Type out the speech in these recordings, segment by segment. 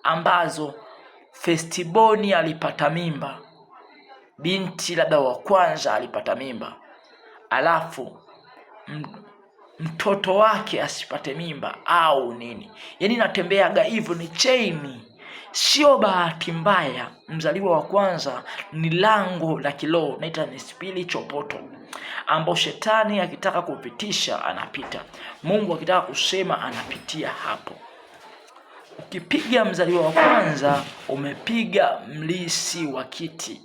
Ambazo firstborn alipata mimba, binti labda wa kwanza alipata mimba, alafu mtoto wake asipate mimba au nini, yaani natembeaga hivyo, ni chain. Sio bahati mbaya, mzaliwa wa kwanza ni lango la kiroho, naita ni spiritual portal, ambao shetani akitaka kupitisha anapita, Mungu akitaka kusema anapitia hapo. Ukipiga mzaliwa wa kwanza umepiga mlisi wa kiti.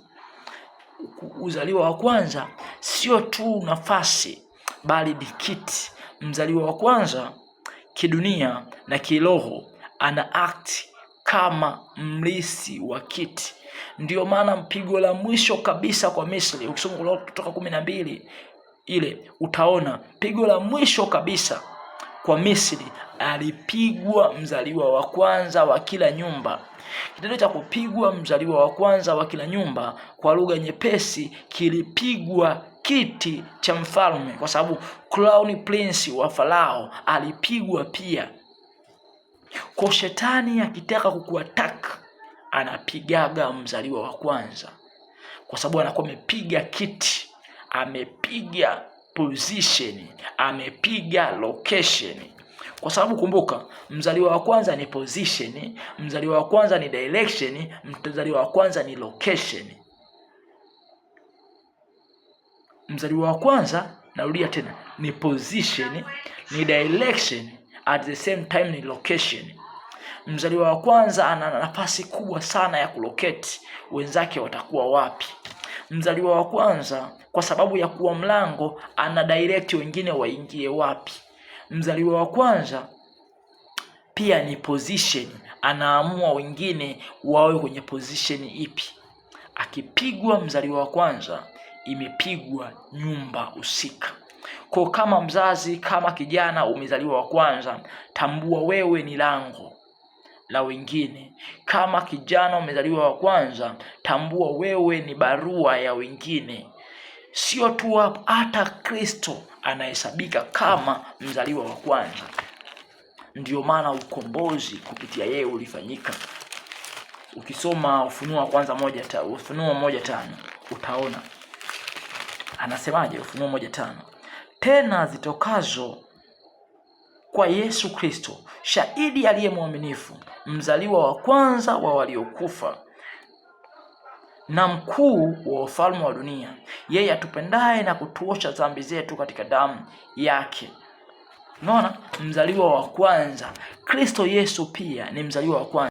Uzaliwa wa kwanza sio tu nafasi, bali ni kiti. Mzaliwa wa kwanza kidunia na kiroho ana act kama mlisi wa kiti. Ndiyo maana mpigo la mwisho kabisa kwa Misri, ukisoma Kutoka 12 ile utaona pigo la mwisho kabisa kwa Misri alipigwa mzaliwa wa kwanza wa kila nyumba. Kitendo cha kupigwa mzaliwa wa kwanza wa kila nyumba, kwa lugha nyepesi, kilipigwa kiti cha mfalme, kwa sababu crown prince wa Farao alipigwa pia. Kwa shetani akitaka kukuattack anapigaga mzaliwa wa kwanza, kwa sababu anakuwa amepiga kiti, amepiga position, amepiga location. Kwa sababu kumbuka, mzaliwa wa kwanza ni position, mzaliwa wa kwanza ni direction, mzaliwa wa kwanza ni location. Mzaliwa wa kwanza, narudia tena, ni position, ni direction, at the same time ni location. Mzaliwa wa kwanza ana nafasi kubwa sana ya kulocate wenzake watakuwa wapi. Mzaliwa wa kwanza kwa sababu ya kuwa mlango, ana direct wengine waingie wapi. Mzaliwa wa kwanza pia ni position, anaamua wengine wawe kwenye position ipi. Akipigwa mzaliwa wa kwanza, imepigwa nyumba husika. Kwa kama mzazi, kama kijana umezaliwa wa kwanza, tambua wewe ni lango la wengine. Kama kijana umezaliwa wa kwanza, tambua wewe ni barua ya wengine. Sio tu hapo, hata Kristo anahesabika kama mzaliwa wa kwanza. Ndiyo maana ukombozi kupitia yeye ulifanyika. Ukisoma Ufunuo wa kwanza Ufunuo 1:5 utaona anasemaje. Ufunuo 1:5, tena zitokazo kwa Yesu Kristo, shahidi aliye mwaminifu, mzaliwa wa kwanza wa waliokufa na mkuu wa wafalme wa dunia, yeye atupendaye na kutuosha dhambi zetu katika damu yake. Unaona, mzaliwa wa kwanza Kristo Yesu pia ni mzaliwa wa kwanza.